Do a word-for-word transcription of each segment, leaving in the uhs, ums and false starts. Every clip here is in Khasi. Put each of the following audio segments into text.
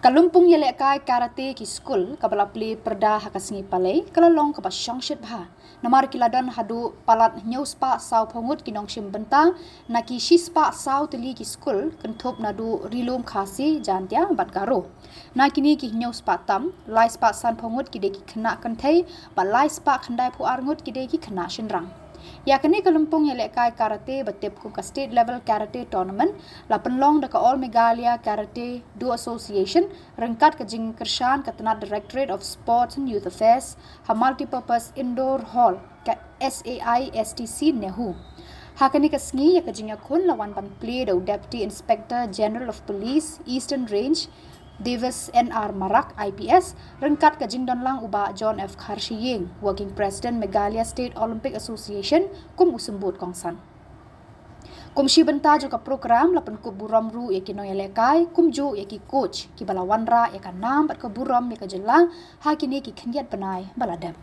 Ka lympung ïalehkai karate ki skul kaba la plie pyrda ha ka sngi Palei ka la long kaba shongshit bha. Namar ki la don haduh palat hynñiew spah sawphew ngut ki nongshim bynta na ki shispah saw tylli ki skul, kynthup naduh Ri-lum Khasi, Jaintia bad Garo. Na kine ki hynñiew spah tam, lai spah sanphew ngut ki dei ki khynnah kynthei bad lai spah khyndaiphew ar ngut ki dei ki khynnah shynrang. Ïa kane ka lympung ïalehkai karate ba tip kum ka State Level Karate Tournament la pynlong da ka All Meghalaya Karate Do Association ryngkat ka jingkyrshan ka tnat Directorate of Sports and Youth Affairs ha Multipurpose Indoor Hall ka S A I S T C NEHU. Ha kane ka sngi ïa ka jingïakhun la wan ban plie da u Deputy Inspector General of Police Eastern Range, Davis N R Marak, I P S, ryngkat ka jingdonlang u Bah John F Kharshiing, Working President Meghalaya State Olympic Association, kum u symbud kongsan. Kum shi bynta jong ka program, la pynkup burom ruh ïa ki nongïalehkai, kumjuh ïa ki coach kiba la wanrah ïa ka nam bad ka burom ïa ka jylla ha kine ki khyndiat bnai ba la dep.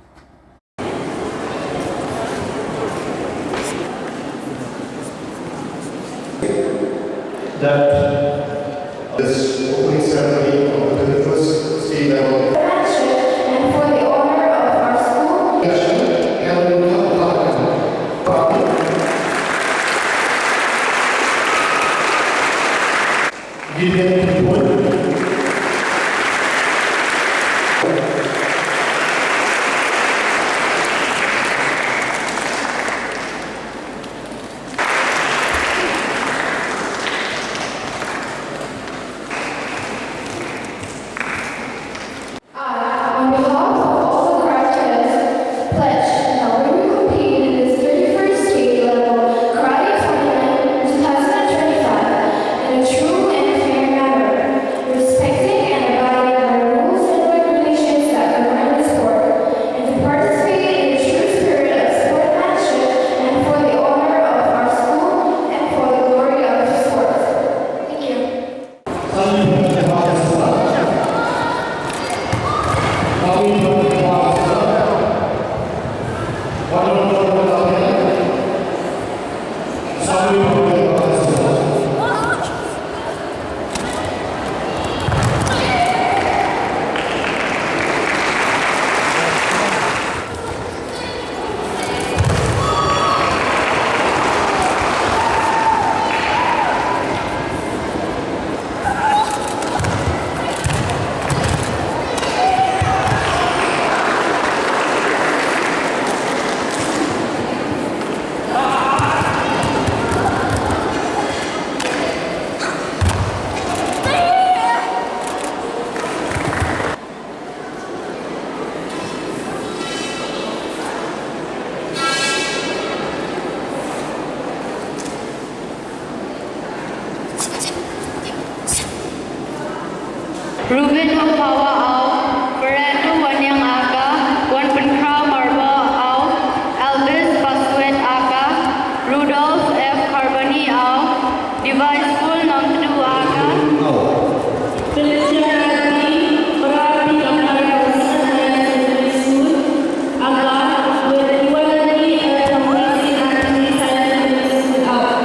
That this opening ceremony of the thirty-first state level and for the honor of our school. Election, Eleanor Parker. Vivian Pipon. I, on behalf of all the graduates, pledge that we will compete in this thirty-first state level karate tournament two thousand twenty-five in a true and fair manner, respecting and abiding by the rules and regulations that govern the sport, and to participate in the true spirit of sportsmanship and for the honor of our school and for the glory of the sport. Thank you. Reuben Hopawa Aw, Fernando Waniang Aka, Wanpynkhraw Marbah Aw, Elvis Paswet Aka, Rudolph F Kharbani Aw, Device Full Nongtdu Aka. Felicia Rati, Marathi Grammar Higher Secondary School, Aka, with Iwalani F Thongni Singati Higher Secondary School, Aka.